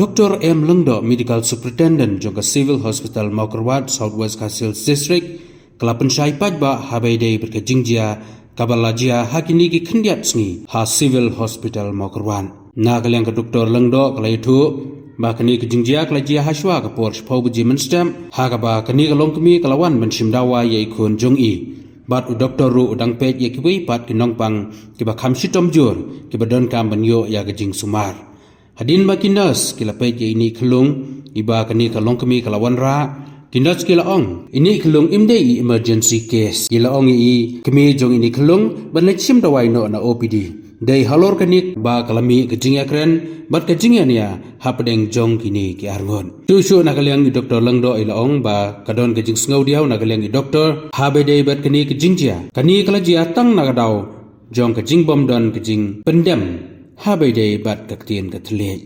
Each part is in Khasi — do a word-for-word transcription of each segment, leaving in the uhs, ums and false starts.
Doctor M Lyngdoh, Medical Superintendent jong ka Civil Hospital Mawkyrwat, South West Khasi Hills District, ka la pynshai paidbah haba ïadei bad ka jingjia kaba la jia ha kine ki khyndiat sngi ha Civil Hospital Mawkyrwat. Na ka liang ka Doctor Lyngdoh ka la ïathuh ba kane ka jingjia ka la jia hashwa ka por shiphew baje mynstep, ha kaba kane ka longkmie ka la wan ban shim dawai ïa i khun jong i. Bad u doktor ruh u dang peit ïa kiwei pat ki nongpang kiba kham shitom jur, kiba donkam ban ïoh ïa ka jingsumar. Hadien ba ki nurse ki la peit ïa ine i khyllung iba kane ka longkmie ka la wanrah, ki nurse ki la ong, ine i khyllung im dei i emergency case. Ki la ong ïa i kmie jong ine i khyllung ban leit shim dawai noh na O P D. Dei halor kane ba ka la mih ka jingïakren bad ka jingïania hapdeng jong kine ki arngut. Shuh shuh na ka liang i Doctor Lyngdoh i la ong ba ka don ka jingsngewdiaw na ka liang i doktor haba ïadei bad kane ka jingjia. Kane ka la jia tang na ka daw jong ka jingbym don ka jingpyndem haba ïadei bad ka ktien ka thylliej.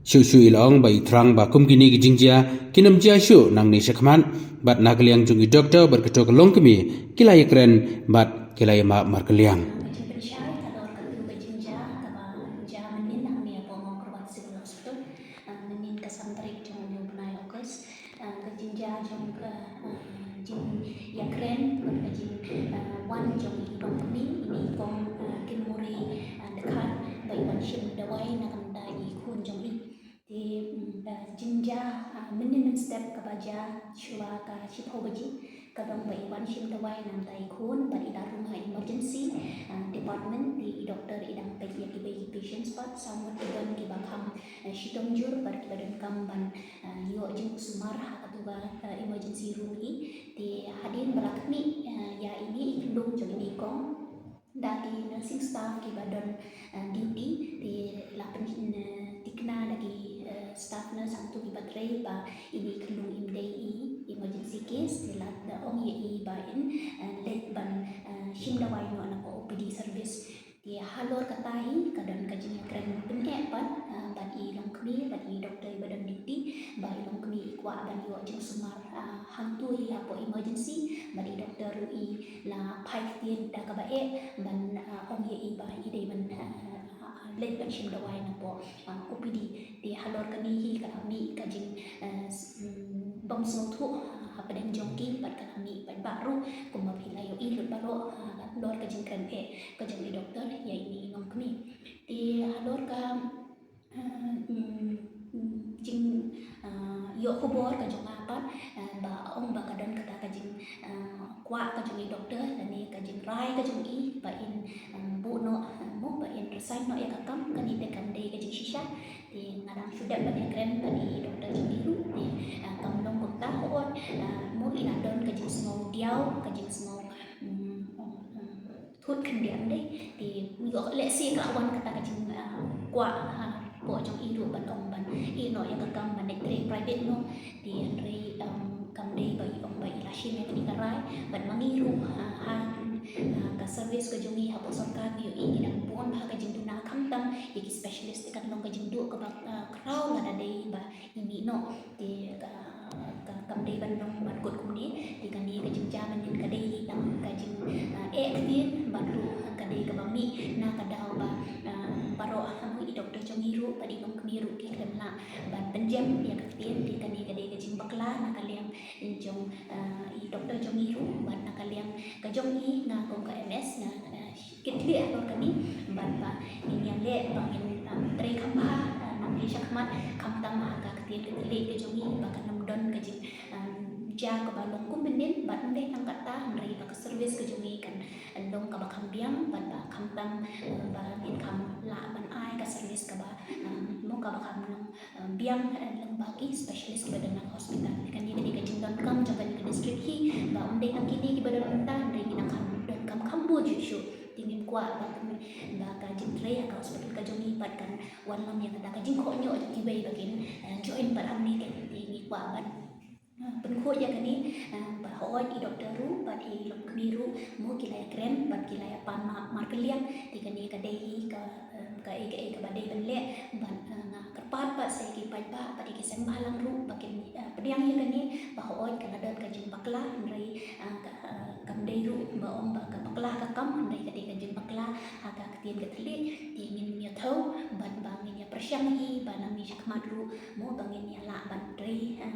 Shuh shuh i la ong ba i thrang ba kum kine ki jingjia kin ym jia shuh nangne shakhmat, bad na ka liang jong i doktor bad kato ka longkmie ki la ïakren bad ki la ïamap markylliang. Ka jingpynshai halor katu ka jingjia kaba jia mynnin hangne hapoh Mawkyrwat Civil Hospital, ah, mynnin ka san tarik jong une u bnai August. Ah, ka jingjia jong ka, ah, jingïakren bad ka jing, ah, wan jong i longkmie, ine i kong, ah, Kimuri, ah, Dkhar, ba i wan shim dawai na ka bynta i khun jong i. Te, mm, ka jingjia, ah, mynnin mynstep kaba jia shuwa ka shiphew baje, ka long ba i wan shim dawai na ka bynta i khun bad i la rung ha emergency, ah, department, te i doktor i dang peit ïa kiwei ki patients pat, saw ngut ki don kiba kham, ah, shitom jur bad kiba donkam ban, ah, ïoh jingsumar ha katu ka, ah, emergency room hi. Te hadien ba la khmih, ah, ïa ine i khyllung jong ine i kong da ki nursing staff kiba don, ah, duty, te la pyn, ah, thikna da ki, ah, staff nurse hangtu kiba trei ba ine i khyllung im dei i emergency case, te la da ong ïa i ba in, ah, leit ban, ah, shim dawai noh na ka O P D service. Te halor kata hi ka don ka jingïakren pyneh pat, ah, bad i longkmie bad i doktor iba don duty, ba i longkmie i kwah ban ïoh jingsumar, ah, hangtu hi hapoh emergency, bad i doktor ruh i la phai ktien da kaba eh ban, ah, ong ïa i ba i dei ban, ah, ah, leit ban shim dawai napoh, ah, O P D. Te halor kane hi ka la mih ka jing, eh, s-, mm, bym sngewthuh, ah, hapdeng jong ki bad ka la mih paidbah ruh, kumba phi la ïohi lut baroh, ah, halor ka jingkren eh ka jong i doktor ïa ine i longkmie. Te halor ka, ah, mm, mm, jing, ah, ïoh khubor ka jong nga pat, ah, ba ong ba ka don kata ka jing, ah, kwah ka jong i doktor lane ka jingrai ka jong i ba in, ah, buh noh, ah, mo ba in resign noh ïa ka kam, kane te kam dei ka jingshisha. Te nga dang shu dep ban ïakren bad i doktor jong i ruh, te, ah, kam long kumta, hooid, ah, mo i la don ka jingsngew diaw, ka jingsngew, mm, mm, thut khyndiat, ym dei. Te ïoh lehse ka la wan kata ka jing, ah, kwah, ah, hapoh jong i ruh ban ong ban ïeh noh ïa ka kam ban leit trei private noh. Te hynrei, um, kam dei ba i ong ba i la shim ïa kane ka rai, bad ma ngi ruh, ah, ha, ah, ka service ka jong ngi hapoh sorkar ngi ïohi ngi dang bun bha ka jingduna, khamtam ïa ki specialist, te kan long ka jingduh kaba, ah, khraw lada dei ba i mih noh. Te ka, ka, kam dei ban long ban kut kumne. Te kane ka jingjia mynnin ka dei hi tang ka jing, ah, eh ktien, bad ruh ka dei kaba mih na ka daw ba, ah, baroh, ah, i doktor jong ngi ruh bad i longkmie ruh ki khlem lah ban pynjem ïa ka ktien. Te kane ka dei ka jingbakla na ka liang jong, ah, i doktor jong ngi ruh bad na ka liang ka jong i, nga kum ka M S nga, ah, kit leh halor kane bad ba ngin ïaleh ba ngin, ah, trei kham bha, ah, nangne shakhmat, khamtam ha ka ktien ka thylliej ka jong ngi ba kan ym don ka jing, ah, jia kaba long kum mynnin, bad ym dei tang katta hynrei ba ka service ka jong ngi kan long kaba kham biang bad ba khamtam, ah, ba ngin kham lah ban ai ka service kaba, ah, mo kaba kham long, ah, biang, ah, lyngba ki specialist kiba don ha ka hospital. Kane ka dei ka jingdonkam jong kane ka district hi, ba ym dei tang kine kiba don mynta hynrei ngi dang kham donkam kham bun shuh shuh. Te ngim kwah ba ka, ba ka jingtrei ha ka hospital ka jong ngi pat kan wanlam ïa kata ka jingkhohñioh jong kiwei ba kin, ah, join pat hangne. Te ngi kwah ban, ah, pynkhuid ïa kane, ah, ba hooid i doktor ruh bad i longkmie ruh mo ki la ïakren bad ki la ïapan ma-, markylliang. Te kane ka dei hi ka, ah, kaei kaei kaba dei ban leh bad, ah, nga kyrpad pat sa ïa ki paidbah bad ïa ki seng bhalang ruh ba kin, ah, pdiang ïa kane, ba hooid ka la don ka jingbakla hynrei, ah, ka, ah, kam dei ruh ba ong ba ka bakla ka kam, hynrei ka dei ka jingbakla ha ka ktien ka thylliej. Te ngin ïa thew bad ba ngin ïa pyrshang hi ba nang mih shakhmat ruh mo ba ngin ïa lah ban trei, eh,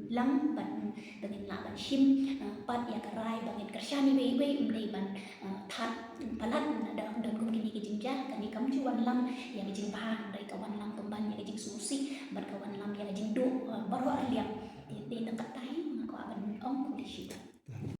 lang ban, ba ngin lah ban shim, eh, pat ïa ka rai ba ngin kyrshan iwei iwei, ym dei ban, eh, thad palat. Lada don kum kine ki jingjia, kane kam ju wanlam ïa ka jingbha, hynrei ka wanlam pynban ïa ka jingsngewsih bad ka wanlam ïa ka jingduh, eh, baroh arliang. Te dei tang katta hi nga kwah ban ong. Khublei shibun.